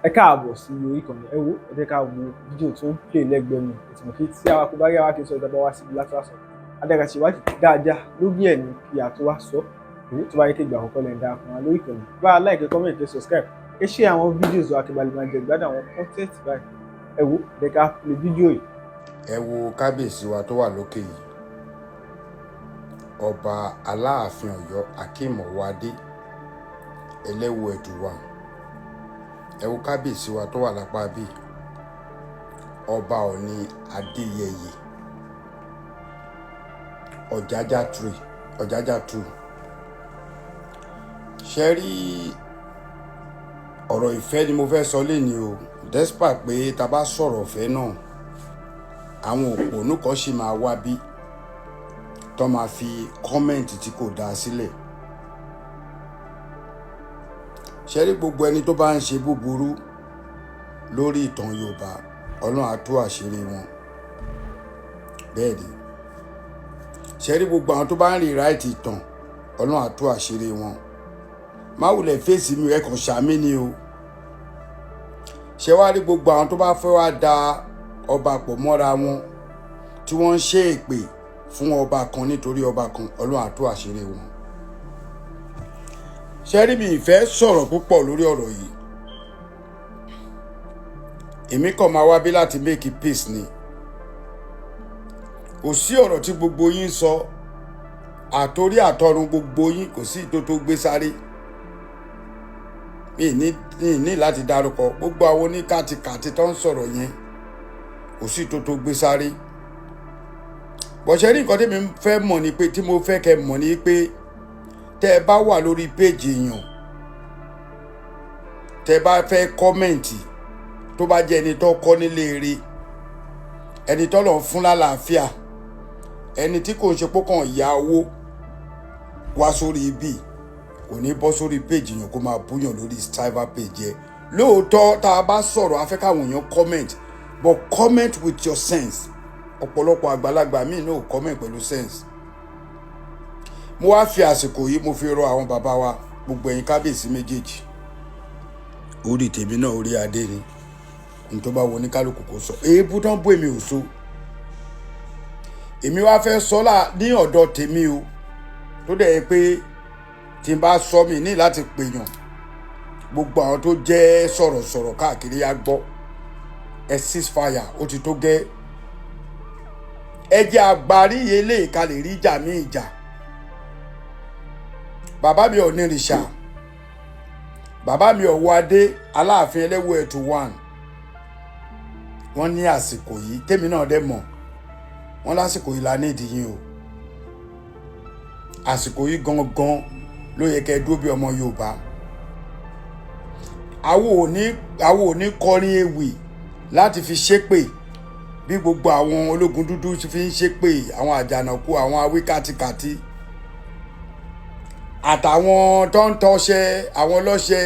Ẹ káàbọ̀ sí orí ìkànnì. Ẹ wo, ẹ jẹ́ ká wo fídíò tó ń play lẹ́gbẹ̀ẹ́ mi. Ẹ ti mọ̀ pé tí àwa kò bá rí, àwa kì í sọ. Ìjọba wá síbi láti wá sọ adága ṣe ìwádìí dáadáa lórí ẹ̀ ní kí a tó wá sọ. Èyí tó bá yẹ kí ìgbà àkọ́kọ́ lẹ́yìn darapọ̀ mọ́ lórí ìkànnì, bá a like, comment, kẹ́ subscribe, ẹ share àwọn videos wa kí ba lè máa jẹ ìgbádùn àwọn content báyìí. Ẹ wo, ẹ jẹ́ ká play fídíò yìí. Ẹ wo kábíyèsí wa tó wà lókè yìí, Ọba Aláàfin Ọ̀yọ́ Akeem Ọwọ́adé Ẹlẹ́wù Ẹ̀dùwà. Ẹ wo kábíyèsí wa tó wà lápá bíi, Ọba Ọ̀ní Adéyẹyè Ọ̀jájá three, Ọ̀jájá two. Ṣe rí ọ̀rọ̀ ìfẹ́ ni mo fẹ́ sọ léni o. Despite pé tá a bá sọ̀rọ̀ ìfẹ́ náà, àwọn òpònú kan sì máa wá bí tó máa fi comment tí kò dáa sílẹ̀. Ṣe rí gbogbo ẹni tó bá ń ṣe búburú lórí ìtàn Yorùbá, Ọlọ́run á tú àṣírí wọn. Bẹ́ẹ̀ ni. Ṣe rí gbogbo àwọn tó bá ń rewrite ìtàn, Ọlọ́run á tú àṣírí wọn. Má wulẹ̀ fèsì mi, ẹ kàn ṣàmì ni o. Ṣe wá rí gbogbo àwọn tó bá fẹ́ wá da ọba pọ̀ mọ́ra wọn, tí wọ́n ń ṣe èpè fún ọba kan nítorí ọba kan, Ọlọ́run á tú àṣírí wọn. Ṣe rí, mi ìfẹ́ sọ̀rọ̀ púpọ̀ lórí ọ̀rọ̀ yìí. Èmi kàn máa wá bí láti make peace ni. Kò sí ọ̀rọ̀ tí gbogbo yín sọ, àtorí àtọrun gbogbo yín, kò sí ìtò tó gbé sáré. Mi ní láti dárúkọ gbogbo àwọn oníkàtìkàtì tó ń sọ̀rọ̀ yẹn, kò sí ìtò tó gbé sáré. Bọ̀ṣẹ́ rí, nǹkan tí mi fẹ́ mọ̀ ni pé, tí mo fẹ́ kẹ́ mọ̀ ni pé, tẹ́ ẹ bá wà lórí péjì èèyàn, tẹ́ bá fẹ́ comment, tó bá jẹ́ ẹni tó kọ́ nílé eré, ẹni tó lọ́n fún lálàáfíà, ẹni tí kò ń ṣe pókàn ìyá owó wá sórí ibi, kò ní bọ́ sórí péjì yẹn kó máa búyàn lórí cyber page yẹn. Lóòótọ́, tá a bá sọ̀rọ̀, a fẹ́ káwọn èèyàn comment, but comment with your sense. Ọ̀pọ̀lọpọ̀ àgbàlagbà míì náà ò comment pẹ̀lú sense. Mo wá fi àsìkò yìí, mo fi rọ àwọn bàbá wa, gbogbo ẹ̀yin kábíyèsí méjèèjì, orí tèmi náà, orí adé ni. N tó bá wo ní kálukú kò sọ, èébú tán bú èmi ò so. Èmi wá fẹ́ sọ́là ní ọ̀dọ̀ tèmi o, tó dẹ̀ yẹ pé tí n bá sọ, mi ní láti pèèyàn, gbogbo àwọn tó jẹ́ sọ̀rọ̀sọ̀rọ̀ káàkiri á gbọ́. Ẹ cease fire, ó ti tó gẹ́. Ẹ jẹ́ àgbárí eléyìí ká lè rí ìjà ní ìjà. Bàbá mi Ọ̀nìrìṣà, bàbá mi Ọ̀wọ́adé Aláàfin Ẹlẹ́wù Ẹ̀tù one, wọ́n ní àsìkò yìí, tèmi náà dẹ̀ mọ̀, wọ́n lásìkò yìí la nídìí yín o. Àsìkò yìí gangan ló yẹ kẹ́ ẹ dúró bí ọmọ Yorùbá. Àwọn ò ní kọrin ewì láti fi ṣépè bí gbogbo àwọn ológun dúdú fi ń ṣépè, àwọn àjànàkú, àwọn awíkàtìkàtì, àtàwọn tó ń tọṣẹ, àwọn ọlọ́ṣẹ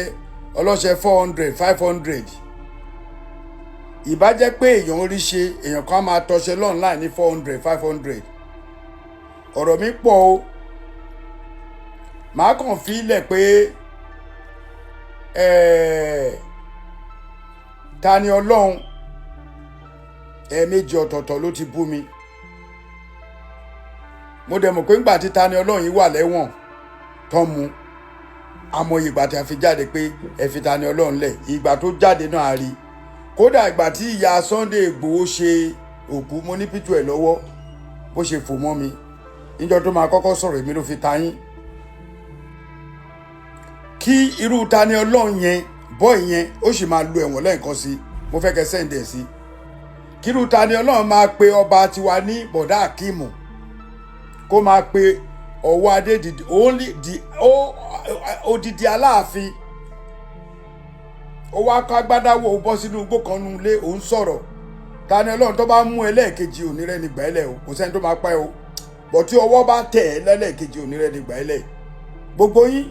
ọlọ́ṣẹ 400, 500. Ìbá jẹ́ pé èèyàn rí ṣe, èèyàn kan á máa tọṣẹ online ní 400, 500. Ọ̀rọ̀ mi pọ̀ o. Màá kàn fi ilẹ̀ pé ta ni Ọlọ́run. Ẹ̀ẹ̀mejì ọ̀tọ̀ọ̀tọ̀ ló ti bú mi. Mo dẹ̀ mọ̀ pé ńgbà tí ta ni Ọlọ́run yìí wà lẹ́wọ̀n tán mu, àmọ́ ìgbà tí a fi jáde pé ẹ fi ta ni Ọlọ́run lẹ̀, ìgbà tó jáde náà a rí. Kódà ìgbà tí ìyá Sunday Ìgbòho ṣe òkú, mo ní pító ẹ̀ lọ́wọ́, bó ṣe fò mọ́ mi níjọ́ tó máa kọ́kọ́ sọ̀rọ̀, èmi ló fi ta yín. Kí irú ta ni Ọlọ́run yẹn bọ́ ìyẹn, ó sì máa lu ẹ̀wọ̀n lẹ́ẹ̀kan sí. Mo fẹ́ kẹ́ send ẹ̀ sí. Kí irú ta ni Ọlọ́run máa pe ọba tiwa ní bọ̀dá Akíìmù, kó máa pe ọwọ́ adé, the only the odidi Aláàfin, ó wá kọ́ agbádáwò, ó bọ́ sínú igbó kan nu ilé, òun sọ̀rọ̀. Ta ni Ọlọ́run, tó bá mú ẹ lẹ́ẹ̀kejì, òní rẹ ní gbà ẹ́ lẹ̀ o. Kò sẹ́ni tó máa pa ẹ́ o, bọ̀ tí ọwọ́ bá tẹ̀ ẹ́ lẹ́lẹ́ẹ̀kejì, òní rẹ ní gbà ẹ́ lẹ̀. Gbogbo yín,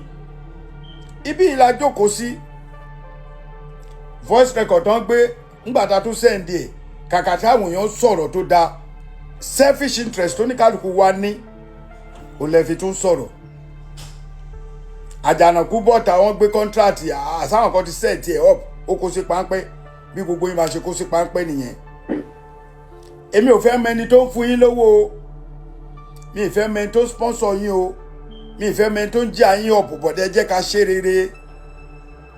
ibi ìlà jókòó sí voice record tó ń gbé ńgbà tá a tún send ẹ̀, kàkà táwọn èèyàn sọ̀rọ̀ tó dáa, selfish interest tó ní kálukú wa ní ò lè fi tún sọ̀rọ̀. Àjànàkú bọ́ta, wọ́n gbé contract àsáwọn kan ti set ẹ̀ up. Ó kó sí páńpẹ́. Bí gbogbo yín máa ṣe kó sí páńpẹ́ nìyẹn. Èmi ò fẹ́ mọ ẹni tó ń fún yín lówó o, mi ì fẹ́ mọ ẹni tó ń sponsor yín o, mi ì fẹ́ mọ ẹni tó ń jẹ́ àyín ọ̀pọ̀ bọ̀dẹ́. Jẹ́ ká ṣe rere.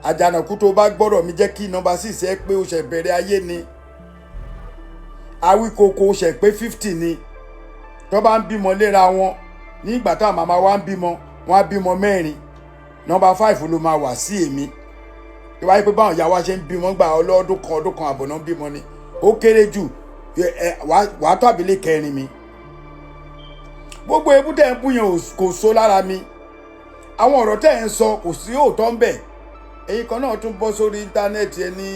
Àjànàkú, tó bá gbọ́dọ̀ mi, jẹ́ kí number 6 ẹ pé ó ṣẹ̀ bẹ̀rẹ̀ ayé ni. Awíkoko, ó ṣẹ̀ pé 50 ni. Tó bá ń bímọ léra wọn, nígbà táwọn màmá wa ń bímọ, wọn á bímọ mẹ́rin, number 5 ló máa wà sí èmi. Tó bá yẹ pé báwọn ìyá wa ṣe ń bímọ gbà ọlọ́dún kan, ọdún kan àbọ̀ náà ń bímọ ni, ó kéré jù, wàá tó àbílẹ̀ kẹrin mi. Gbogbo ebú tẹ̀ ń bú yẹn kò so lára mi. Àwọn ọ̀rọ̀ tẹ̀ ń sọ, kò sí òótọ́ ń bẹ̀. Èyí kan náà tún bọ́ sórí íńtánẹ́ẹ̀tì ẹ ní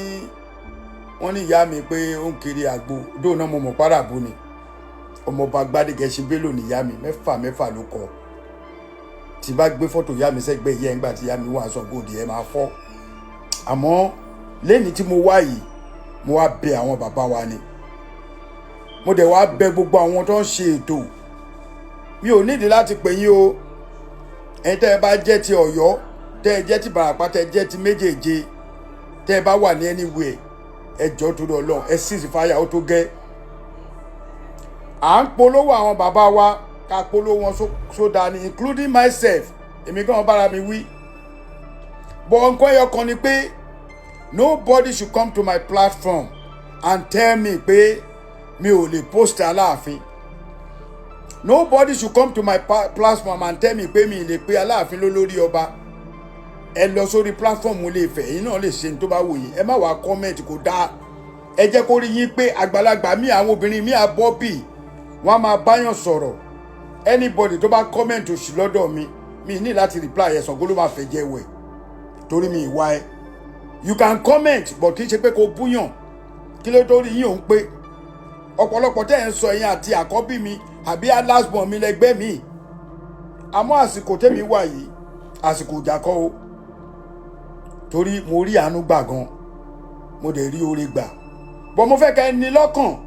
wọ́n ní ìyá mi pé ó ń kiri àgbo dóò náà. Mo mọ̀ páràbù ni. Ọmọọba Gbádégẹṣin Bello ní ìyá mi. Mẹ́fà mẹ́fà ló kọ. Tí bá gbé fọ́tò ìyá mi sẹ́gbẹ́ ìyá ẹ̀ ńgbà tí ìyá mi wà Ṣàngó-Òde, ẹ̀ máa fọ́. Àmọ́ lẹ́ni tí mo wá yìí, mo wá bẹ àwọn bàbá wa ni, mo dẹ̀ wá bẹ gbogbo àwọn tó ń ṣe ètò. Mi ò nídìí láti pè yín o. Ẹ̀yin tẹ́ ẹ bá jẹ́ ti Ọ̀yọ́, tẹ́ ẹ jẹ́ ti Ìbàràpá, tẹ́ ẹ jẹ́ ti méjèèje, tẹ́ ẹ bá wà ní anywhere, ẹ jọ̀ọ́, torí Ọlọ́run, ẹ cease fire, ó tó gẹ́. À ń polówó àwọn bàbá wa, ká polówó wọn sódà ni, including myself. Èmi gan bára mi wí bọ̀. Nǹkan ẹyọ kan ni pé nobody should come to my platform and tell me pé mi ò lè post Aláàfin. Nobody should come to my platform and tell me pé mi lè pe Aláàfin lólórí ọba. Ẹ lọ sórí platform Ilé Ifẹ̀, ẹ̀yin náà lè ṣe ní tó bá wù yín. Ẹ má wàá comment, kò dáa. Ẹ jẹ́ kó rí yín pé àgbàlagbà mi, àwọn obìnrin mi àbọ́bì, wọ́n á máa báyàn sọ̀rọ̀. Anybody tó bá comment òṣì lọ́dọ̀ mi, mi ní láti reply ẹ̀. Ṣàngó ló máa fẹ́ jẹ́ wẹ̀ torí mi ìwà ẹ. You can comment, but kì í ṣe pé kó búyàn. Kí ló tó rí yín òun pé ọ̀pọ̀lọpọ̀ tẹ́ ẹ̀ ń sọ, ẹ̀yin àti àkọ́bí mi àbí last born mi lẹ́gbẹ́ mi. Àmọ́ àsìkò tẹ́mi wà yìí, àsìkò ìjà kọ́ o, torí mo rí àánú gbà gan, mo dẹ̀ rí oore gbà. But mo fẹ́ kẹ́ ẹ ní lọ́kàn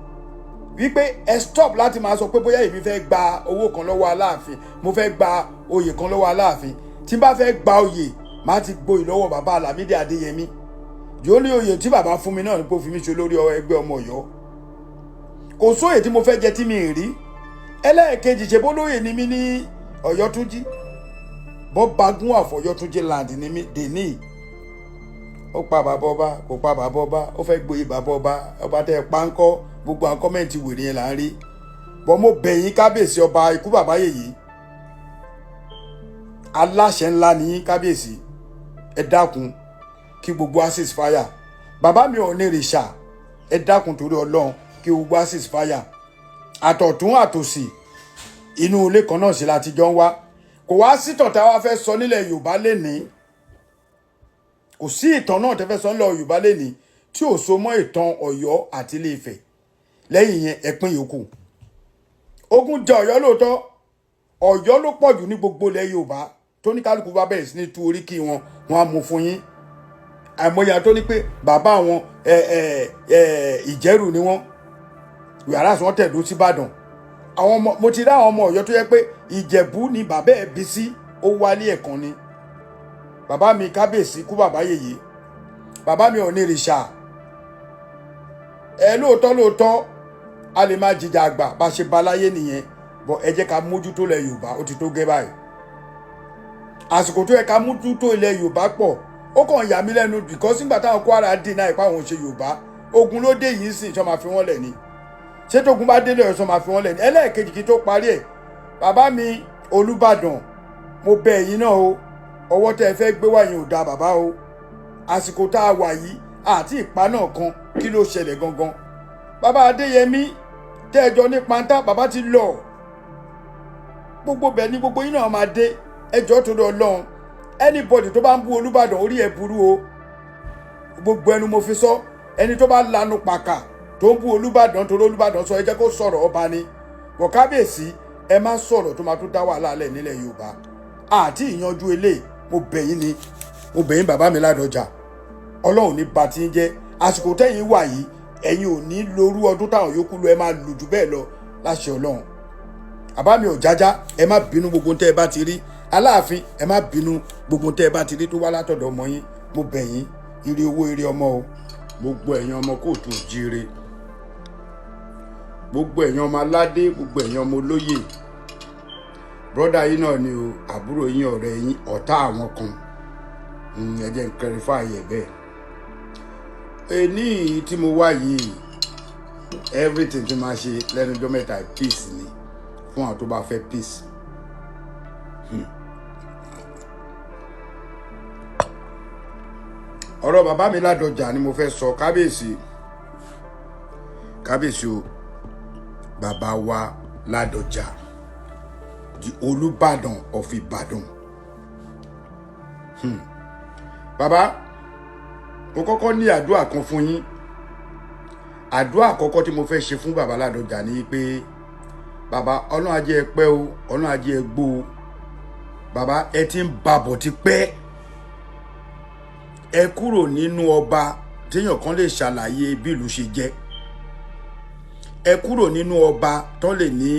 wípé ẹ stop láti máa sọ pé bóyá èmi fẹ́ gba owó kan lọ́wọ́ Aláàfin, mo fẹ́ gba oyè kan lọ́wọ́ Aláàfin. Tí n bá fẹ́ gba oyè, má ti gboyè lọ́wọ́ bàbá Lámídì Adéyẹmí. Yóò ní oyè tí bàbá fún mi náà ní kó fi mí ṣe olórí ẹgbẹ́ ọmọ Ọ̀yọ́. Kò sóyè tí mo fẹ́ jẹ tí mi ì rí. Ẹlẹ́ẹ̀kejì, ṣe bó lóyè ni mí ní Ọ̀yọ́túnjí, bọ́ bagún àfọ̀yọ́túnjí land ni mí dèní. Ó pa bàbá ọba, kò pa bàbá ọba, ó fẹ́ gboyè bàbá ọba, ọba tẹ́ ẹ pa ń kọ́. Gbogbo àwọn comment wèrè yẹn là ń rí. Bọ́ mo bẹ̀ yín, kábíyèsí ọba, ikú bàbá yèyí, aláṣẹ ńlá ní kábíyèsí, ẹ dákun, kí gbogbo cease fire. Bàbá mi ò ní rìṣà, ẹ dákun, torí Ọlọ́run, kí gbogbo cease fire. Àtọ̀tún àtòsì, inú ilé kan náà sí láti jọ ń wá. Kò wá sí ìtàn tá a wá fẹ́ sọ nílẹ̀ Yorùbá lénìí, kò sí ìtàn náà tẹ́ fẹ́ sọ nílẹ̀ Yorùbá lénìí tí ò so mọ́ ìtàn Ọ̀yọ́ àti Ilé Ifẹ̀. Lẹ́yìn yẹn, ẹ̀pin yòókù. Ogun jẹ Ọ̀yọ́ lóòótọ́. Ọ̀yọ́ ló pọ̀ jù ní gbogbo ilẹ̀ Yorùbá. Tó ní kálukú bá bẹ̀rẹ̀ sí ní tú oríkì wọn, wọn á mú fún yín. Àìmọye tó ní pé bàbá àwọn ẹ ẹ ẹ Ìjẹ̀rù ni wọ́n, yàrá tí wọ́n tẹ̀dó síbàdàn. Àwọn ọmọ, mo ti rí àwọn ọmọ Ọ̀yọ́ tó yẹ pé Ìjẹ̀bú ni bàbá ẹ̀ bí sí, ó wálé ẹ̀kan ni. Bàbá mi kábíyèsí, kú bàbá yèyé, bàbá mi ò ní rìṣà ẹ. Lóòótọ́ lóòótọ́, a lè má jìjà àgbà bá ṣe baláyé nìyẹn, bọ̀ ẹ jẹ́ ká mójútó ilẹ̀ Yorùbá. Ó ti tó gẹ́ báyìí. Àsìkò tó yẹ ká mójútó ilẹ̀ Yorùbá pọ̀. Ó kàn yà mí lẹ́nu because nígbà táwọn Kwara dì náà ipá àwọn ṣe Yorùbá, ogun ló dé yìí sìn, sọ máa fi wọ́n lẹ̀ ni? Ṣé tógun bá délé ọ̀sán máa fi wọ́n lẹ̀ ni? Ẹlẹ́ẹ̀kejì, kí tó parí ẹ̀, bàbá mi Olúbàdàn, mo bẹ̀ ẹ̀yin náà o. Ọwọ́ tẹ́ ẹ fẹ́ gbé wá yẹn ò dáa, bàbá o. Àsìkò tá a wà yìí àti ìpa náà kan, kí ló ṣẹlẹ̀ gangan? Bàbá Adéyẹmí tẹ́ ẹ jọ ní pantá, bàbá ti lọ. Gbogbo bẹ̀ ni gbogbo yín náà máa dé. Ẹjọ́, torí Ọlọ́run, anybody tó bá ń bú Olúbàdàn, orí ẹ̀ burú o. Gbogbo ẹnu mo fi sọ. Ẹni tó bá lanu pàkà tó ń bú Olúbàdàn, torí Olúbàdàn sọ, ẹ jẹ́ kó sọ̀rọ̀, ọba ni bọ̀. Kábíyèsí, ẹ má sọ̀rọ̀ tó máa tún dá wàhálà lẹ̀ nílẹ̀ Yorùbá àti ìyanjú eléyìí. Mo bẹ̀ yín ni, mo bẹ̀ yín, bàbá mi Ládọjà. Ọlọ́run ní ba ti ń jẹ́. Àsìkò tẹ́yìn wà yìí, ẹ̀yin ò ní lórú ọdún táwọn yòókù lọ, ẹ máa lù jù bẹ́ẹ̀ lọ láṣẹ Ọlọ́run. Àbá mi ò jájá, ẹ má bínú. Gbogbo tẹ́ ẹ bá ti rí, Aláàfin, ẹ má bínú. Gbogbo tẹ́ ẹ bá ti rí tó wá látọ̀dọ̀ ọmọ yín, mo bẹ̀ yín. Ire owó, ire ọmọ o. Gbogbo ẹ̀yin ọmọ kóòtù òjíire, gbogbo ẹ̀yin ọmọ aládé, gbogbo ẹ̀yin ọmọ olóyè, brọ́dà yín náà ni o, àbúrò yín, ọ̀rẹ́ yín, ọ̀tá àwọn kan. Ẹ jẹ́ n clarify ẹ̀ bẹ́ẹ̀. Èní tí mo wá yìí, everything tí máa ṣe lẹ́nu ọjọ́ mẹ́ta, peace ni fún àwọn tó bá fẹ́ peace. Ọ̀rọ̀ bàbá mi Ládọjà ni mo fẹ́ sọ. Kábíyèsí, kábíyèsí o, bàbá wa Ládọjà, the Olúbàdàn of Ìbàdàn. Bàbá, mo kọ́kọ́ ní àdúrà kan fún yín. Àdúrà àkọ́kọ́ tí mo fẹ́ ṣe fún bàbá Ládọjà ni pé, bàbá, Ọlọ́run á jẹ́ ẹ pẹ́ o, Ọlọ́run á jẹ́ ẹ gbó o. Bàbá, ẹ ti ń babọ̀ ti pẹ́. Ẹ kúrò nínú ọba téèyàn kan lè ṣàlàyé bí ìlú ṣe jẹ́. Ẹ kúrò nínú ọba tó lè ní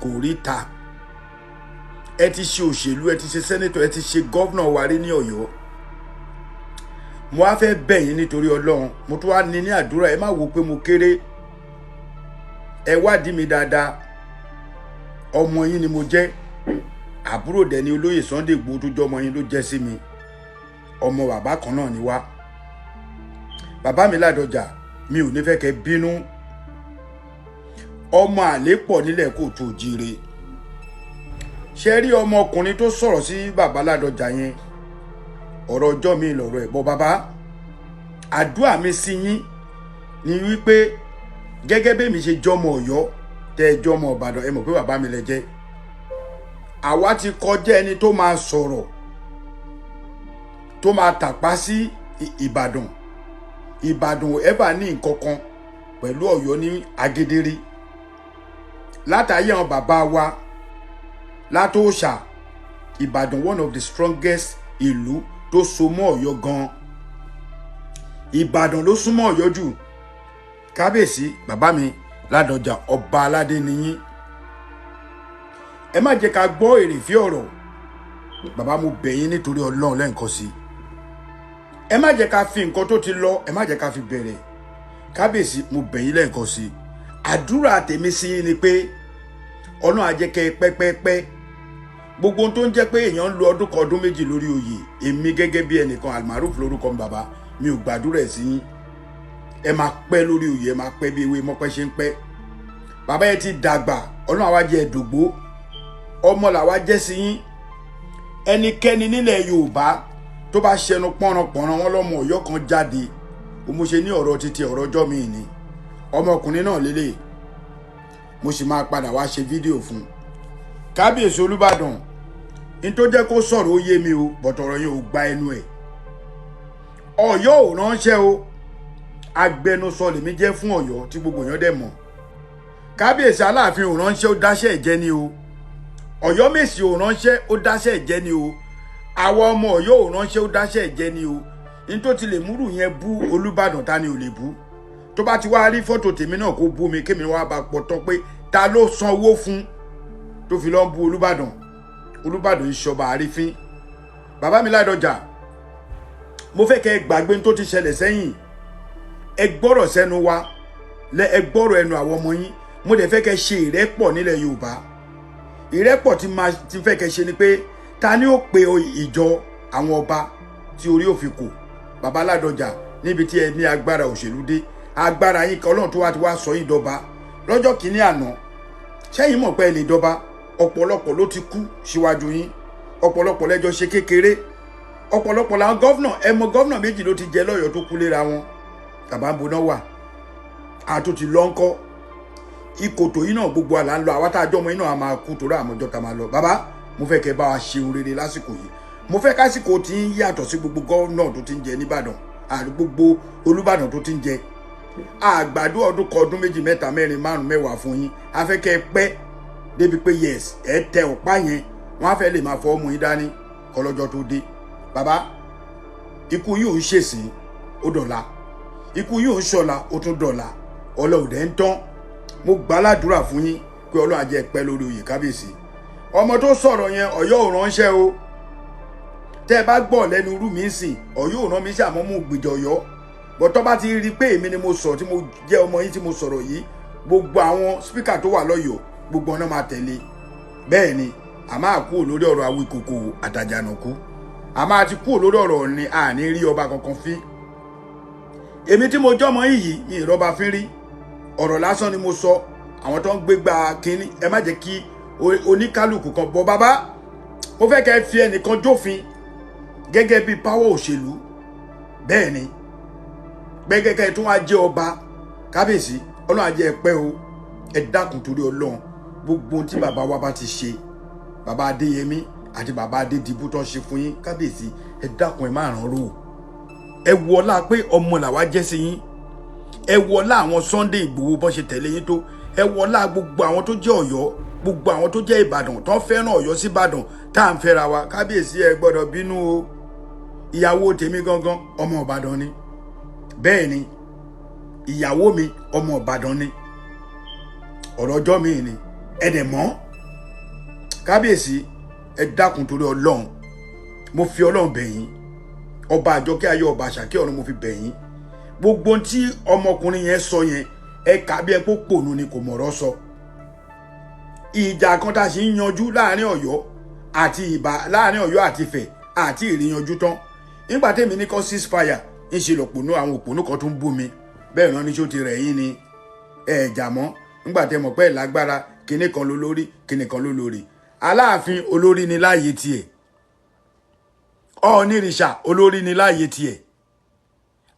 kò ríta. Ẹ ti ṣe òṣèlú, ẹ ti ṣe senator, ẹ ti ṣe governor wa rí ní Ọ̀yọ́. Mo wá fẹ́ bẹ̀ yín nítorí Ọlọ́run. Mo tún wá ní ní àdúrà, ẹ má wo pé mo kéré, ẹ wádìí mi dáadáa. Ọmọ yín ni mo jẹ́, àbúrò dẹ̀ ni olóyè Sunday Igboho tó jẹ́ ọmọ yín ló jẹ́ sí mi. Ọmọ bàbá kan náà ni wá. Bàbá mi Ládọjà, mi ò ní fẹ́ kẹ́ bínú. Ọmọ àlè pọ̀ nílẹ̀ kóòtù òjíire. Ṣe rí ọmọkùnrin tó sọ̀rọ̀ sí bàbá Ládọjà yẹn, ọ̀rọ̀ ọjọ́ mi lọ̀rọ̀ ẹ̀ bọ́. Bàbá, àdúrà mi sí yín ni wípé gẹ́gẹ́ bí èmi ṣe jọmọ Ọ̀yọ́, tẹ́ ẹ jọmọ Ìbàdàn, ẹ mọ̀ pé bàbá mi lẹ jẹ́. Àwa ti kọjá ẹni tó máa sọ̀rọ̀ tó máa tàpá sí Ìbàdàn. Ìbàdàn ò ẹ́bà ní nǹkan kan pẹ̀lú Ọ̀yọ́ ní agédérí látàyè àwọn bàbá wa látòòṣà. Ìbàdàn, one of the strongest ìlú tó so mọ́ Ọ̀yọ́ gan. Ìbàdàn ló súnmọ́ Ọ̀yọ́ jù. Kábíyèsí, bàbá mi Ládọjà, ọba aládé nìyí. Ẹ má jẹ́ ká gbọ́ èrèfé ọ̀rọ̀. Bàbá, mo bẹ̀ yín nítorí Ọlọ́run lẹ́ǹkan sí, ẹ má jẹ́ ká fi nǹkan tó ti lọ, ẹ má jẹ́ ká fi bẹ̀rẹ̀. Kábíyèsí, mo bẹ̀ yín lẹ́ǹkan sí. Àdúrà tèmi sí yín ni pé Ọlọ́run á jẹ́ kẹ́ ẹ pẹ́pẹ́pẹ́. Gbogbo ohun tó ń jẹ́ pé èèyàn ń lo ọdún kan, ọdún méjì lórí oyè, èmi gẹ́gẹ́ bí ẹnìkan, Almaroof lórúkọ mi, bàbá mi ò gbàdúrà ẹ̀ sí yín. Ẹ máa pẹ́ lórí oyè, ẹ máa pẹ́ bí ewé mọ́pẹ́ ṣe ń pẹ́. Bàbá, yẹn ti dàgbà, Ọlọ́run àwa jẹ́ ẹ̀dògbó, ọmọ làwa jẹ́ sí yín. Ẹnikẹ́ni nílẹ̀ Yorùbá tó bá ṣẹnu pọ́nranpọ̀nran wọn lọ́mọ Ọ̀yọ́ kan jáde, mo ṣe ní ọ̀rọ̀ títí ọ̀rọ̀ ọjọ́ mi ni ọmọkùnrin náà lélẹ̀. Mo sì máa padà wá ṣe fídíò fún un. Kábíyèsí Olúbàdàn, ní tó jẹ́ kó sọ̀rọ̀ ó yé mi o, bọ̀tọ̀rọ̀ yẹn ò gba ẹnu ẹ̀. Ọ̀yọ́ ò ránṣẹ́ o, agbẹnusọ lèmi jẹ́ fún Ọ̀yọ́ tí gbogbo èèyàn dẹ̀ mọ̀. Kábíyèsí, Aláàfin ò ránṣẹ́, ó dáṣẹ́ ẹ̀jẹ̀ ni o. Ọ̀yọ́mèsì ò ránṣẹ́, ó dáṣẹ́ ẹ̀jẹ̀ ni o. Àwa ọmọ Ọ̀yọ́ ò ránṣẹ́, ó dáṣẹ́ ẹ̀jẹ̀ ni o. Ní tó ti lè múrù yẹn bú Olúbàdàn, ta ni ò lè bú? Tó bá ti wá rí fọ́tò tèmi náà, kó bú mi, kémi wá bá pọ̀ tán pé ta ló sanwó fún tó fi lọ́ ń bú Olúbàdàn. Olúbàdàn ìṣọba àrífín. Bàbá mi Ládọjà, mo fẹ́ kẹ́ ẹ gbàgbé tó ti ṣẹlẹ̀ sẹ́yìn. Ẹ gbọ́rọ̀ sẹ́nu wa lẹ, ẹ gbọ́rọ̀ ẹnu àwọn ọmọ yín. Mo dẹ̀ fẹ́ kẹ́ ṣe ìrẹ́pọ̀ nílẹ̀ Yorùbá. Ìrẹ́pọ̀ tí máa ti fẹ́ kẹ́ ṣe ni pé ta ni ó pe ìjọ àwọn ọba tí orí òfin kò? Bàbá Ládọjà, níbi tí ẹ ní agbára òṣèlú dé, agbára yín kan, Ọlọ́run tó wá ti wá sọ yín dọba lọ́jọ́ kìíní àná, ṣẹ́yìn mọ̀ pé ẹ lè dọba? Ọ̀pọ̀lọpọ̀ ló ti kú síwájú yín, ọ̀pọ̀lọpọ̀ lẹ́jọ́ ṣe kékeré, ọ̀pọ̀lọpọ̀ làwọn governor. Ẹ mọ governor méjì ló ti jẹ lọ́yọ̀ọ́ tó kú léra wọn. Bàbá ń boná wà àtúntì lọ́ńkọ́ ìkòtò yìí náà. Gbogbo àlà ń lọ, àwa tá a jọ ọmọ yìí náà a máa kú torí àmọ́jọ́ tá a máa lọ. Bàbá, mo fẹ́ kẹ́ bá wa ṣe ohun rere lásìkò yìí. Mo fẹ́ kásìkò tí ń yàtọ̀ sí gbogbo governor tó ti ń jẹ nìbàdàn àti gbogbo Olúbàdàn tó ti ń jẹ. Àgbàdo ọdún kan, ọdún méjì, mẹ́ta, mẹ́rin, márùn, mẹ́wàá fún yín. A fẹ́ kẹ́ ẹ pẹ́ débi pé yes, ẹ tẹ ọ̀pá yẹn, wọ́n á fẹ́ lè máa fọ́ ọmọ yín dání kọlọ́jọ́ tó dé. Bàbá, ikú yìí ò ń ṣèsìn, ó dọ̀la. Ikú yìí ò ń ṣọ̀la, ó tún dọ̀la. Ọlọ́run dẹ̀ ń tán. Mo gbà ládùúrà fún yín pé Ọlọ́run á jẹ́ pẹ́ lórí oyè. Kábíyèsí, ọmọ tó sọ̀rọ̀ yẹn, Ọ̀yọ́ ò ránṣẹ́ o. Tẹ́ ẹ bá gbọ́ lẹ́nu irú mi ń sìn, Ọ̀yọ́ ò rán mi sí, àmọ́ mú gbìjà Ọ̀yọ́ bọ́. Tọ́ bá ti rí i pé èmi ni mo sọ̀rọ̀, tí mo jẹ́ ọmọ yín tí mo sọ̀rọ̀ yìí, gbogbo àwọn speaker tó wà lọ́yọ̀ọ́, gbogbo ọ̀nà máa tẹ̀lé. Bẹ́ẹ̀ ni a máa kúrò lórí ọ̀rọ̀ Awíkòkò àtàjànàkú, a máa ti kúrò lórí ọ̀rọ̀ ni a ní rí ọba kankan fín. Èmi tí mo jọmọ yìí, mi ìrọba fín rí. Ọ̀rọ̀ lásán ni mo sọ. Àwọn tó ń gbégbá kínní, ẹ má jẹ́ kí oníkálukú kan bọ́. Bàbá, mo fẹ́ kẹ́ fi ẹnìkan jófin gẹ́gẹ́ bí power òṣèlú. Bẹ́ẹ̀ ni, gbẹ́gẹ́ kẹ́ tún wá jẹ́ ọba. Kábíyèsí, Ọlọ́run á jẹ́ ẹ pẹ́ o. Ẹ dákun, torí Ọlọ́run, gbogbo ohun tí bàbá wa bá ti ṣe, bàbá Adéyẹmí àti bàbá Adédìbú tó ń ṣe fún yín, kábíyèsí, ẹ dákun, ẹ má ràn ró. Ẹ wọlá pé ọmọ làwa jẹ́ sí yín. Ẹ wọlá àwọn Sunday Ìgbòho bọ́n ṣe tẹ̀lé yín tó. Ẹ wọlá gbogbo àwọn tó jẹ́ Ọ̀yọ́, gbogbo àwọn tó jẹ́ Ìbàdàn, tó ń fẹ́ràn Ọ̀yọ́ sí Ìbàdàn, tá à ń fẹ́ra wa. Kábíyèsí, ẹ gbọ́dọ̀ bínú o. Ìyàwó tèmi gangan, ọmọ Ìbàdàn ni. Bẹ́ẹ̀ ni, ìyàwó mi, ọmọ Ìbàdàn ni. Ọ̀rọ̀ ọjọ́ mi ni ẹ dẹ̀ mọ́. Kábíyèsí, ẹ dákun, torí Ọlọ́run, mo fi Ọlọ́run bẹ̀ yín. Ọba àjọkẹ́ ayé, ọba àṣàkẹ́ ọ̀run, mo fi bẹ̀ yín. Gbogbo ohun tí ọmọkùnrin yẹn sọ yẹn, ẹ kà bí ẹ kó pònú ni, kò mọ̀rọ̀ sọ. Ìjà kan tá a sì ń yanjú láàrin Ọ̀yọ́ àti Ìbà, láàrin Ọ̀yọ́ àti Ifẹ̀, àti ìrìyànjú tán. Nígbà tèmi ní kọ́ ceasefire, ń ṣe lọ̀pọ̀nú àwọn òpònú kan tún bú mi. Bẹ́ẹ̀ náà ní ṣó ti rẹ̀ yín ni ẹ̀ jà mọ́. Nígbà tẹ́ mọ̀ pé ẹ̀ lágbára, kinní kan ló lórí, kinní kan ló lórí. Aláàfin olórí ni láàyè tiẹ̀, Ọ̀ọ́nìrìṣà olórí ni láàyè tiẹ̀,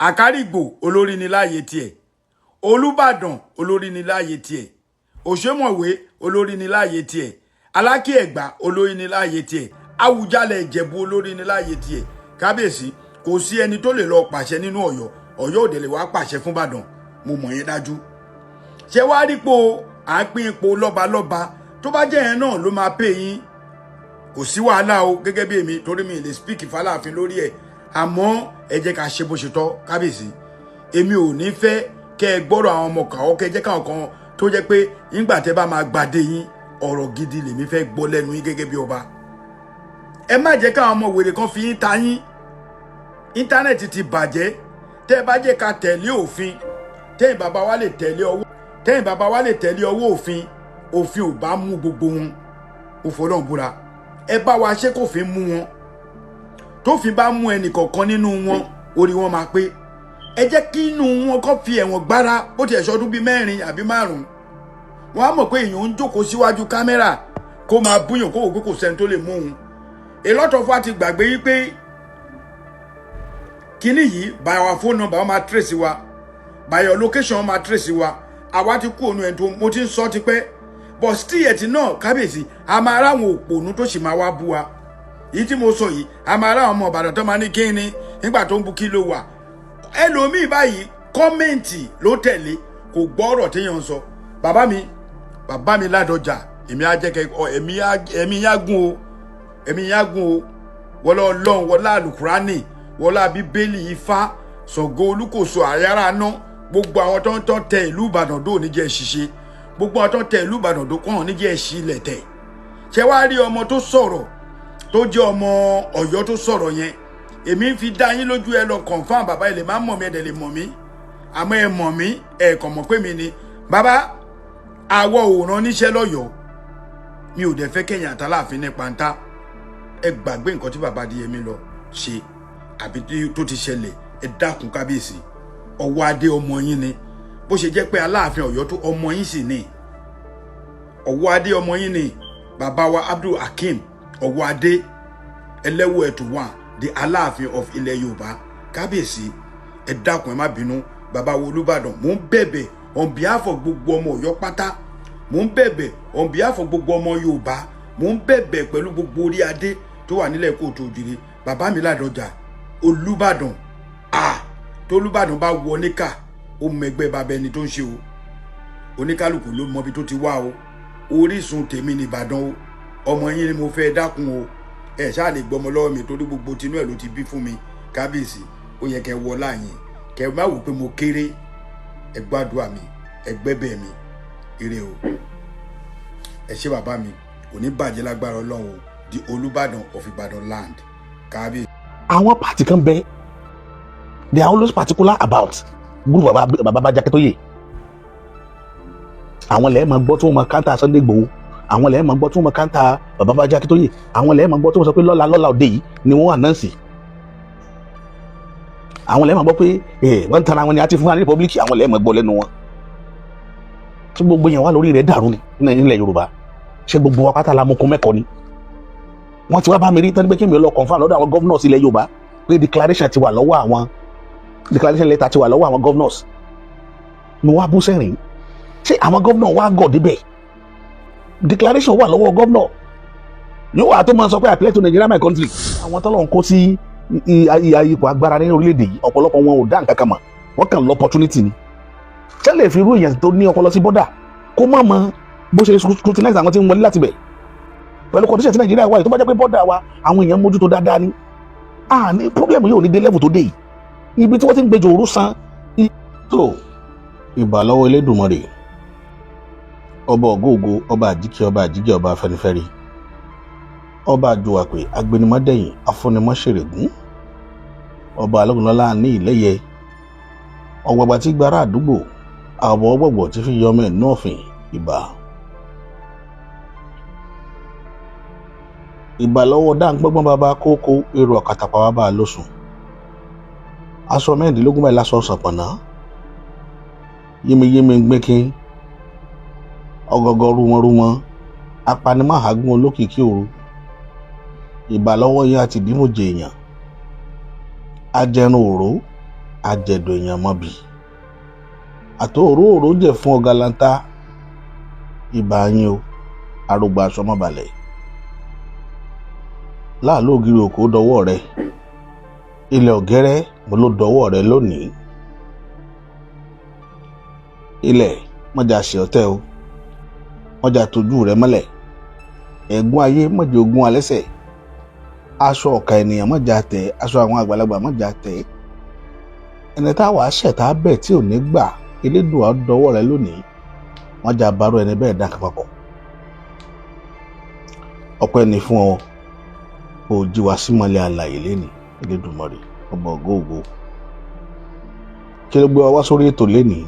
Àkárìgbò olórí ni láàyè tiẹ̀, Olúbàdàn olórí ni láàyè tiẹ̀, Òṣèmọ̀wé olórí ni láàyè tiẹ̀, Alákì Ẹ̀gbá olórí ni láàyè tiẹ̀, Àwùjalẹ̀ Ìjẹ̀bú olórí ni láàyè tiẹ̀. Kábíyèsí, kò sí ẹni tó lè lọ pàṣẹ nínú Ọ̀yọ́. Ọ̀yọ́ òde lè wá pàṣẹ fún Ìbàdàn, mo mọ̀ yẹn dájú. Ṣé wàá rípo à ń pín ipò lọ́balọ́ba, tó bá jẹ́ yẹn náà ló máa pè yín, kò sí wàhálà o. Gẹ́gẹ́ bí èmi, torí mi lè speak fàlàáfin lórí ẹ̀, àmọ́ ẹ jẹ́ ká ṣe bó ṣe tọ́. Kábíyèsí, èmi ò ní fẹ́ kẹ́ ẹ gbọ́rọ̀ àwọn ọmọ kàwọ́, kẹ́ ẹ jẹ́ káwọn kan tó jẹ́ pé nígbà tẹ́ bá máa gbàdé yín, ọ̀rọ̀ gidi lèmi fẹ́ gbọ́ lẹ́nu yín gẹ́gẹ́ bí ọba. Ẹ má jẹ́ káwọn ọmọ wèrè kan fi yín ta yín. Internet ti bàjẹ́. Tẹ́ ẹ bá jẹ́ ká tẹ̀lé òfin, tẹ́yìn bàbá wa lè tẹ̀lé ọwọ́ òfin, òfin ò bá mú gbogbo wọn. Ó fọlọ́run búra, ẹ bá wa ṣé kòfin mú wọn. Tófin bá mú ẹnì kọ̀ọ̀kan nínú wọn, orí wọn máa pé. Ẹ jẹ́ kí inú wọn kọ́ fi ẹ̀wọ̀n gbára, bó tiẹ̀ ṣọdún bíi 4 àbí 5. Wọ́n á mọ̀ pé èèyàn ń jókòó síwájú kámẹ́rà kó máa búyàn, kó wò pé kò sẹ́ni tó lè mú òun. A lot of wa ti gbàgbé yí pé kíní yìí, by our phone number, wọ́n máa trace wa, by your location, wọ́n máa trace wa. Àwa ti kú òun ẹ̀ tó mo ti ń sọ tipẹ́, but still yet náà, kábíyèsí, a máa ráwọn òpònú tó sì máa wá bú wa. Yìí tí mo sọ yìí, a máa ráwọn ọmọ Ìbàdàn tó máa ní kíni nígbà tó ń bu kí ló wà. Ẹlòmíì báyìí, comment ló tẹ̀lé, kò gbọ́ ọ̀rọ̀ téèyàn ń sọ. Bàbá mi, bàbá mi Ládọjà, èmi á jẹ́ kẹ́ ẹ̀mí yá gùn o, ẹ̀mí yá gùn o. Wọlé Ọlọ́run, wọlé Àlùkùránì, wọlé Bíbélì, Ifá, Ṣàngó, Olúkòso, àyàrá ná, gbogbo àwọn tó ń tọ́ tẹ ìlú Ìbàdàn dó níjẹ́ ṣiṣẹ́, gbogbo àwọn tó ń tẹ ìlú Ìbàdàn dó kàn níjẹ́ ṣí ilẹ̀ tẹ̀. Ṣé wàá rí ọmọ tó sọ̀rọ̀, tó jẹ́ ọmọ Ọ̀yọ́ tó sọ̀rọ̀ yẹn, èmi ń fi dá yín lójú. Ẹ lọ confirm. Bàbá, ẹ lè má mọ̀ mí, ẹ dẹ̀ lè mọ̀ mí, àmọ́ ẹ mọ̀ mí, ẹ kàn mọ̀ pé mi ni bàbá. Àwọ̀ òòràn níṣẹ́ lọ́yọ̀ọ́, mi ò dẹ̀ fẹ́ kẹ́yìn àtàláàfin ní pàǹtá. Ẹ gbàgbé nǹkan tí bàbá Adéyẹmí lọ ṣe àbí tó ti ṣẹlẹ̀. Ẹ dákun, kábíyèsí, ọwọ́ adé ọmọ yín ni. Bó ṣe jẹ́ pé Aláàfin Ọ̀yọ́ tó ọmọ yín sì ni, ọwọ́ adé ọmọ yín ni. Bàbá wa Abdul Hakeem ọwọ́ adé ẹlẹ́wọ̀ ẹ̀tù wà, the Aláàfin of ilẹ̀ Yorùbá. Kábíyèsí, ẹ dákun, ẹ má bínú. Bàbá wo Olúbàdàn, mò ń bẹ̀bẹ̀ on behalf of gbogbo ọmọ Ọ̀yọ́ pátá, mò ń bẹ̀bẹ̀ on behalf of gbogbo ọmọ Yorùbá, mò ń bẹ̀bẹ̀ pẹ̀lú gbogbo orí adé tó wà nílẹ̀ kóòtù òjìrì. Bàbá mi Ládọjà Olúbàdàn, ah, tólúbàdàn bá wọ níkà, ó mẹgbẹ́ bàbá ẹni tó ń ṣe o. Oníkálukú ló mọbi tó ti wá o. Orísun tèmi ní Ìbàdàn o. Ọmọ yín ni mo fẹ́, dákun o. Ẹ ṣáà lè gbọmọ lọ́wọ́ mi, torí gbogbo tinú ẹ̀ ló ti bí fún mi. Kábíyèsí, ó yẹ kẹ́ wọ láàyè, kẹ́ má wò pé mo kéré. Ẹ gbàdúrà mi, ẹ gbẹ́bẹ̀ mi, ire o. Ẹ ṣé bàbá mi, kò ní bàjẹ́ lágbára Ọlọ́run o. The Olúbàdàn of Ìbàdàn land. Kábíyèsí. Àwọn party kan bẹ, they are always particular about group baba baba Bánjí Akíntóyè. Àwọn lẹ́ẹ̀ máa gbọ́ tí wọ́n máa counter Sunday Igboho, àwọn lẹ́ẹ̀ máa gbọ́ tí wọ́n máa counter baba Bánjí Akíntóyè, àwọn lẹ́ẹ̀ máa gbọ́ tí wọ́n sọ pé lọ́la lọ́la òde yìí ni wọ́n announce. Àwọn lẹ́ẹ̀ máa gbọ́ pé ẹ wọ́n ń tara wọn ni àti fún wa ní republic. Àwọn lẹ́ẹ̀ máa gbọ́ lẹ́nu wọn tí gbogbo yẹn wà lórí rẹ̀ dàrú ni nílẹ̀ Yorùbá. Ṣé gbogbo wa pátá la mú kún mẹ́kọ̀ọ́ ni? Wọ́n ti wá bá mi rí tán pé kí mi lọ confirm lọ́dọ̀ àwọn governors ilẹ̀ Yorùbá pé declaration ti wà lọ́wọ́ àwọn, declaration letter ti wà lọ́wọ́ àwọn governors. Mo wá bú sẹ́rìn. Ṣé àwọn governor wá gọ̀ débẹ̀? Declaration wà lọ́wọ́ governor, yóò wà tó máa sọ pé, "I pledge to Nigeria, my country." Àwọn tọ́lọ̀ ń kó sí ipò agbára ní orílẹ̀-èdè yìí, ọ̀pọ̀lọpọ̀ wọn ò dá nǹkan kan mọ̀, wọ́n kàn lọ opportunity ni. Ṣé lè fi irú èèyàn tó ní ọpọlọ sí border kó má mọ bó ṣe scrutinize àwọn tí ń wọlé láti bẹ̀ pẹ̀lú condition tí Nàìjíríà wà yìí? Tó bá jẹ́ pé border wa, àwọn èèyàn mójútó dáadáa ni, ah, ní problem yóò ní dé level tó dé yìí, ibi tí wọ́n ti ń gbẹjọ òru san. Tó ìbà lọ́wọ́ Elédùmarè, ọba ògóògó, ọba àjíkẹ́, ọba àjíkẹ́, ọba afẹnifẹ́re, ọba àjòwàpè, agbẹnimọ́dẹ̀yìn, afúnimọ́ṣẹ̀rẹ̀gún, ọba alógunlọ́lá ní ìlẹ́yẹ, ọ̀gbàgbà tí gbára àdúgbò, àbọ̀ ọgbọ̀gbọ̀ tí fi yọmọ ẹ̀ náà fìn. Ìbà, ìbà lọ́wọ́ dáńgbọ́gbọ́n bàbá kókó èrò ọ̀kàtàpá bàbá lóṣùn, aṣọ 16 báyìí lásọ sàpọ̀nà yémiyémi gbẹ́kin ọgọgọ rúmọrúmọ, apanimọ́hàgún olókìkí òru. Ìbà lọ́wọ́ yẹn àti ìdímọ̀jẹ èèyàn, ajẹrun òró, ajẹ̀dọ̀ èèyàn mọ́bì àtò òró òró jẹ̀ fún ọ̀gálantá. Ìbà yín o, arúgbó aṣọ mọ́balẹ̀ láàlú ògiri òkò, dọwọ́ rẹ. Ilẹ̀ ọ̀gẹ́rẹ́ mo ló dọwọ́ rẹ lónìí. Ilẹ̀ mọ́jà ṣe ọ̀tẹ̀ o, mọ́jà tójú rẹ mọ́lẹ̀. Ẹ̀gún ayé mọ́jà ogún alẹ́sẹ̀. Aṣọ ọ̀kà ènìyàn mọ́jà tẹ̀, aṣọ àwọn àgbàlagbà mọ́jà tẹ̀. Ẹni táwa ṣẹ̀tá bẹ̀ tí ò ní gbà, Elédùà dọwọ́ rẹ lónìí, mọ́jà bárò ẹni bẹ́ẹ̀ dá kápákọ̀. Ọpẹ́ ni fún ọ kó o jí wa símọ́lẹ̀ alàyè lẹ́nìí, Elédùmarè, ọba ògo ògo. Kí ló gbé wa wá sórí ètò lẹ́nìí?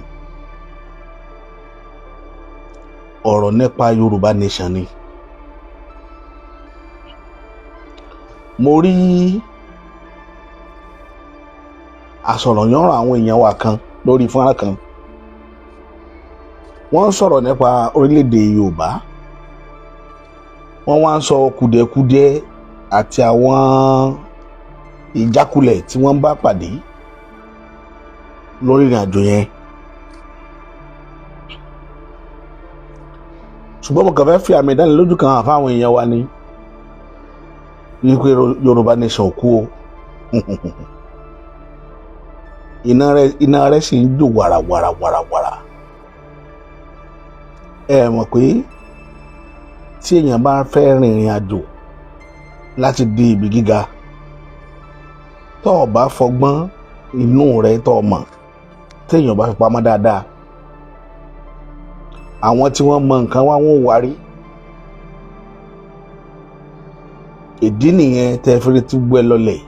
Ọ̀rọ̀ nípa Yorùbá Nation ni. Mo rí àsọ̀rọ̀yánrọ̀ àwọn èèyàn wa kan lórí fọ́nrán kan, wọ́n ń sọ̀rọ̀ nípa orílẹ̀-èdè Yorùbá, wọ́n wá ń sọ kùdìẹ̀kudiẹ àti àwọn ìjákulẹ̀ tí wọ́n bá pàdé lórí ìrìn àjò yẹn. Ṣùgbọ́n mo kàn fẹ́ fi àmì ìdánilójú kan hàn fáwọn èèyàn wa ni wípé Yorùbá Nation ò kú o. Iná rẹ̀ sì ń jò wàràwàràwàràwàrà. Ẹ mọ̀ pé tí èèyàn bá fẹ́ rìnrìn àjò láti dé ibi gíga, tó o bá fọgbọ́n inú rẹ tó o mọ̀, téèyàn bá fi pamọ́ dáadáa, àwọn tí wọ́n mọ nǹkan wá wọ́n wárí. Ìdí nìyẹn tẹ́ fi tí gbọ́ ẹ lọlẹ̀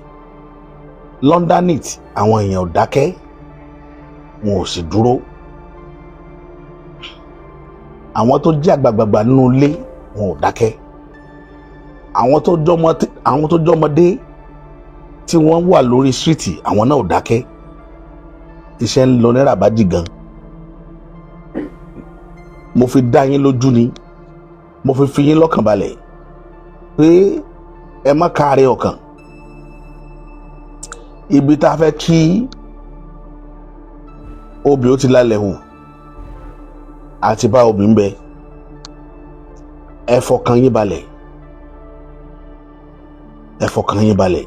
Londonit. Àwọn èèyàn ò dákẹ́, wọn ò sì dúró. Àwọn tó jẹ́ àgbàgbàgbà nínú ilé, wọn ò dákẹ́. Àwọn tó jọmọdé tí wọ́n wà lórí street, àwọn náà ò dákẹ́. Iṣẹ́ ń lọ ní rabaji gan. Mo fi dá yín lójú ni, mo fi fi yín lọ́kàn balẹ̀ pé ẹ má káàárẹ̀ ọkàn. Ibi tá a fẹ́ kí obì ó ti lálẹ́ hù àti bá obì ń bẹ, ẹ fọkàn yín balẹ̀, ẹ fọkàn yín balẹ̀.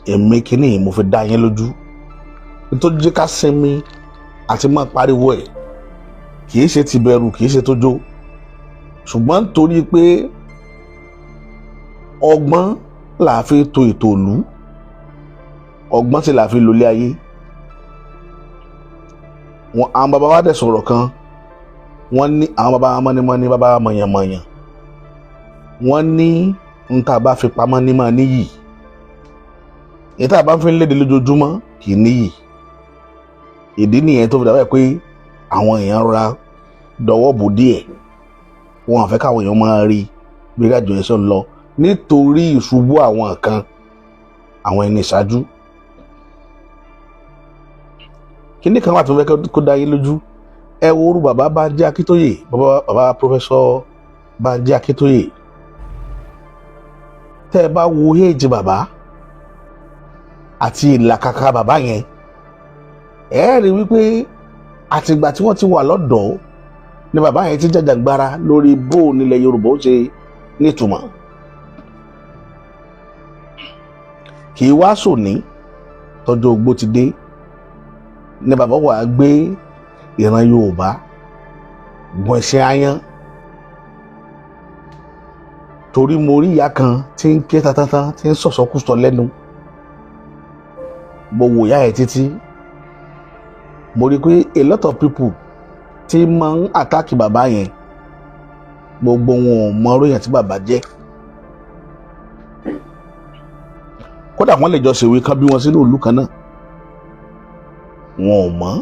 Èmi kìíní mo fi dá yín lójú. Nítorí jẹ́ ká sinmi àti máa pariwo ẹ̀, kìí ṣe ti bẹ̀rù, kìí ṣe tójó, ṣùgbọ́n nítorí pé ọgbọ́n là á fi to ètò ìlú, ọgbọ́n sì là á fi lòlé ayé wọn. Àwọn bàbá wa dẹ̀ sọ̀rọ̀ kan, wọ́n ní àwọn bàbá wa mọ́nímọ́ní, bàbá wa mọ̀yànmọ̀yàn, wọ́n ní n tá a bá fi pamọ́ ní máa níyì. Èyí tá a bá ń fi léde lójoojúmọ́ kì í níyì. Ìdí nìyẹn tó fi dàbẹ̀ pé àwọn èèyàn rọra dọwọ́ bò díẹ̀, wọn àfẹ́ káwọn èèyàn máa rí bí ìrìnàjò yẹn ṣe ń lọ nítorí ìṣubú àwọn kan, àwọn ẹni ìṣáájú. Kíní kan wà tó fẹ́ kó dá yín lójú. Ẹ wo orú bàbá Bánjí Akíntóyè, bàbá Professor Bánjí Akíntóyè. Tẹ́ ẹ bá wo éèjì bàbá àti ìlàkàkà bàbá yẹn, ẹ rí wípé àtìgbà tí wọ́n ti wà lọ́dọ̀ọ́ ni bàbá yẹn ti jàjàgbara lórí bó nílẹ̀ Yorùbá ó ṣe nítumọ̀. Kì í wá sòní tọ́jú ogbó ti dé ni bàbá wa gbé ìran Yorùbá gbọ̀n ẹ̀ṣẹ̀ ayan. Torí mo rí ìyá kan tí ń ké tatata, tí ń sọ̀sọ́kùsọ lẹ́nu. Mo wò ìyá yẹn títí, mo rí i pé a lot of people tí máa ń àtàkì bàbá yẹn, gbogbo wọn ò mọ orí yẹn tí bàbá jẹ́. Kódà wọ́n lè jọ ṣèwé kan bí wọn sínú ìlú kan náà, wọn ò mọ̀.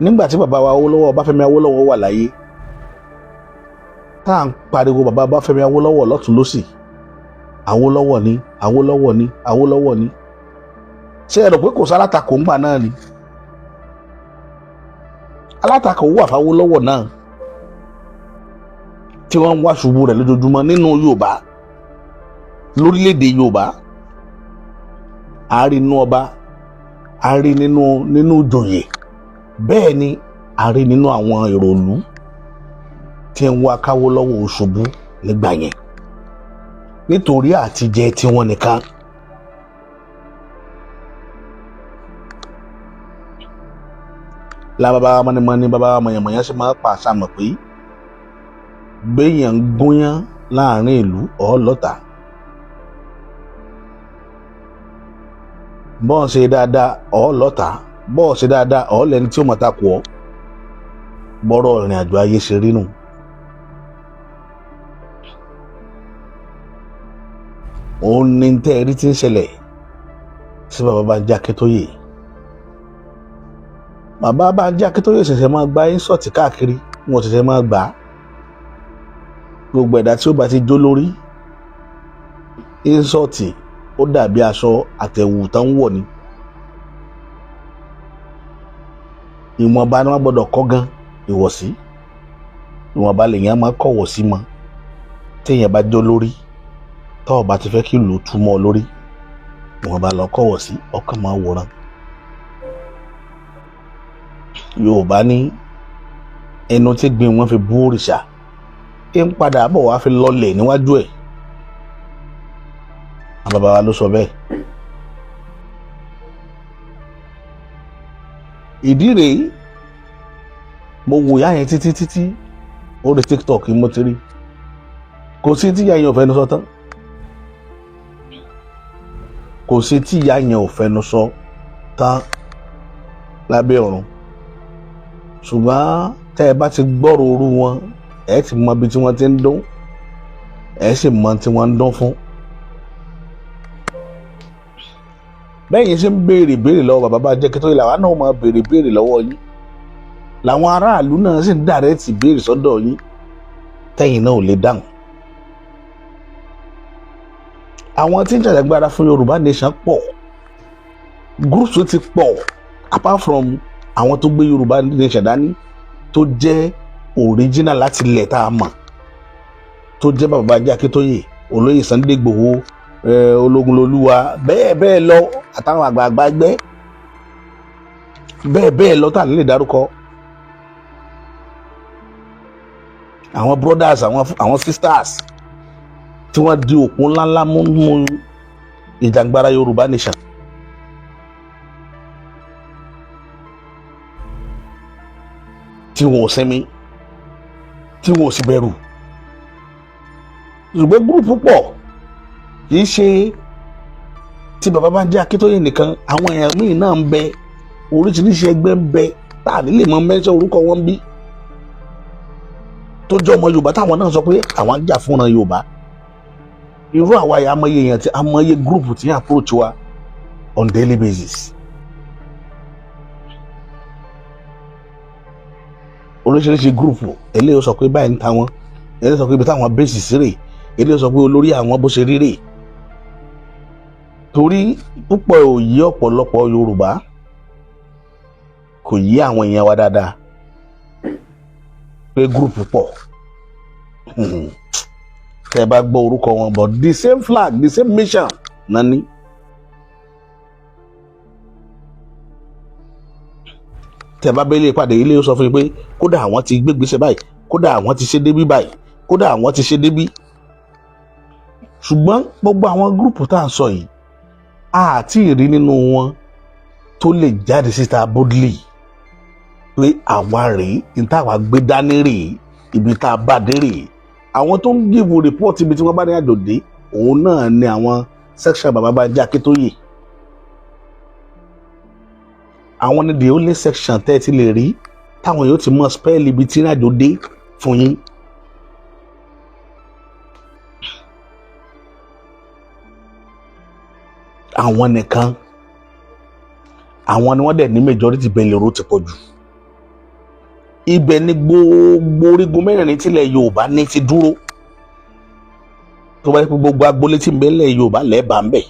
Nígbà tí bàbá wa Awólọ́wọ̀, Ọbáfẹ́mi Awólọ́wọ̀ wà láyé, tá à ń pariwo bàbá Ọbáfẹ́mi Awólọ́wọ̀ lọ́tún lọ́sì, Awólọ́wọ̀ ni, Awólọ́wọ̀ ni, Awólọ́wọ̀ ni. Ṣé ẹ rò pé kò sí alátakò ńgbà náà ni? Alátakò wà fáwólọ́wọ̀ náà tí wọ́n ń wá ṣubú rẹ̀ lójoojúmọ́ nínú Yorùbá, lórílẹ̀‐èdè Yorùbá. A rí nínú ọba, a rí nínú ìjòyè, bẹ́ẹ̀ ni a rí nínú àwọn èrò ìlú tí ń wá káwólọ́wọ̀ ṣubú nígbà yẹn nítorí àtijẹ tiwọn nìkan. La bàbá mọ́nimọ́ni, bàbá mọ̀yànmọ̀yàn ṣe máa pa àṣà mọ̀ pé béèyàn ń gúnyán láàrin ìlú ọ̀ọ́lọ́ta, bọ́ọ̀ ṣe dáadáa ọ̀ọ́lọ́ta, bọ́ọ̀ ṣe dáadáa ọ̀ọ́lẹ́ni tí ó mọ̀ ta kù ọ́. Bọ́rọ̀ ìrìn àjò ayé ṣe rí nù. Òun ní tẹ́ ẹ rí tí ń ṣẹlẹ̀ sí bàbá Bánjí Akíntóyè. Bàbá Bánjí Akíntóyè ṣẹ̀ṣẹ̀ máa gba ínsọ̀tì káàkiri, wọn ṣẹ̀ṣẹ̀ máa gbà á. Gbogbo ẹ̀dá tí ó bá ti jó lórí ínsọ̀tì, ó dàbí aṣọ àtẹ̀wù tán ń wọ̀ ni. Ìwọ̀nba ni wọ́n gbọ́dọ̀ kọ́ gan ìwọ̀sí, ìwọ̀nba lèèyàn máa kọ̀wọ̀ sí mọ́. Téèyàn bá jó lórí, tọ́ ọ bá ti fẹ́ kí ìlú túmọ̀ lórí, ìwọ̀nba lọ kọ̀wọ̀ sí, ọkàn máa wòran. Yorùbá ní ẹnu tí gbin wọn fi bú òrìṣà ń padà bọ̀ wá fi lọlẹ̀ níwájú ẹ̀. Àwọn bàbá wa ló sọ bẹ́ẹ̀. Ìdí rèé, mo wò ìyá yẹn títí títí orí TikTok mo ti rí, kò sí tí ìyá yẹn ò fẹnu sọ tán, kò sí tí ìyá yẹn ò fẹnu sọ tán lábẹ́ ọ̀run. Ṣùgbọ́n tẹ́ ẹ bá ti gbọ́rọ̀ orú wọn, ẹ ti mọ ibi tí wọ́n ti ń dún, ẹ sì mọ tí wọ́n ń dún fún. Bẹ́ẹ̀ yẹn ṣe ń béèrè béèrè lọ́wọ́ bàbá Bánjí Akíntóyè, làwa náà máa béèrè béèrè lọ́wọ́ yín, làwọn aráàlú náà sì ń dàrẹ́tì béèrè sọ́dọ̀ yín, tẹ́yìn náà ò lè dáhùn. Àwọn tí ń jàjàgbara fún Yorùbá Nation pọ̀, groups ti pọ̀, apart from àwọn tó gbé Yorùbá Nation dání tó jẹ́ original láti ilẹ̀ tá a mọ̀, tó jẹ́ bàbá Bánjí Akíntóyè, olóyè Sunday Igboho, Ológunlolúwa, bẹ́ẹ̀ bẹ́ẹ̀ lọ, àtàwọn àgbààgbà ẹgbẹ́ bẹ́ẹ̀ bẹ́ẹ̀ lọ tá à ní lè dárúkọ, àwọn brothers, àwọn sisters tí wọ́n di òpó ńláńlá mú ìjàngbara Yorùbá Nation. Tí wọn ò sinmi, tí wọn ò sì bẹ̀rù. Ṣùgbọ́n group pọ̀, kì í ṣe tí bàbá Bánjí Akíntóyè nìkan, àwọn èèyàn míì náà ń bẹ, oríṣiríṣi ẹgbẹ́ ń bẹ tá à ní lè mọ mẹ́sàn orúkọ wọn bí. Tó jẹ́ ọmọ Yorùbá, táwọn náà sọ pé àwọn ń jà fúnra Yorùbá. Irú àwa yìí, amọye èèyàn tí amọye group tí ń approach wa on daily basis. Oríṣiríṣi group, eléyìí sọ pé báyìí ń ta wọn, eléyìí sọ pé ibi táwọn base sí rè, eléyìí sọ pé olórí àwọn bó ṣe rí rè. Torí púpọ̀ ò yí ọ̀pọ̀lọpọ̀ Yorùbá, kò yí àwọn èèyàn wa dáadáa pé group pọ̀. Tẹ́ ẹ bá gbọ́ orúkọ wọn, but the same flag, the same mission náà ní. Tẹ́ ẹ bá bẹ́lẹ̀ ìpàdé ilé, ó sọ fún yín pé kódà àwọn ti gbégbèsè báyìí, kódà àwọn ti ṣe débí báyìí, kódà àwọn ti ṣe débí. Ṣùgbọ́n gbogbo àwọn group tá à ń sọ yìí, a ti rí nínú wọn tó lè jáde síta boldly pé àwa rèé, ní táwa gbé dání rèé, ibi tá a bá dé rèé. Àwọn tó ń give report ibi tí wọ́n bá ní àjò dé, òun náà ni àwọn section Bàbá Bánjí Akíntóyè. Àwọn ni the only section tẹ́ ẹ ti lè rí táwọn yóò ti mọ spell ibi tí ìrìnàjò dé fún yín. Àwọn nìkan, àwọn ni wọ́n dẹ̀ ní majority. Bẹ́ẹ̀ lérò ti pọ̀ jù. Ibẹ̀ ni gbogbo orígun mẹ́rẹ̀ẹ̀rin tílẹ̀ Yorùbá ní ti dúró. Tó bá yẹ pé gbogbo agboolé tí ń bẹ ńlẹ̀ Yorùbá lẹ́ẹ̀bà ń bẹ̀,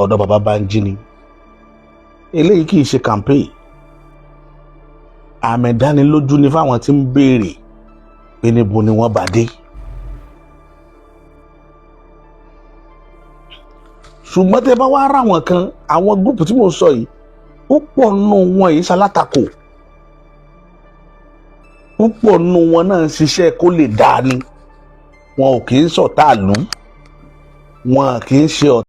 ọ̀dọ̀ Bàbá Bánjí ni. Eléyìí kì í ṣe campaign, àmì ìdánilójú ni fáwọn tí ń béèrè pé níbo ni wọ́n bá dé. Ṣùgbọ́n tẹ́ bá wá rà wọ́n kan, àwọn group tí mò ń sọ yìí, púpọ̀ nù wọn yìí ṣalátakò, púpọ̀ nù wọn náà ń ṣiṣẹ́ kó lè dáa ni. Wọn ò kì í ṣọ̀tá ìlú, wọn kì í ṣe ọ̀tá.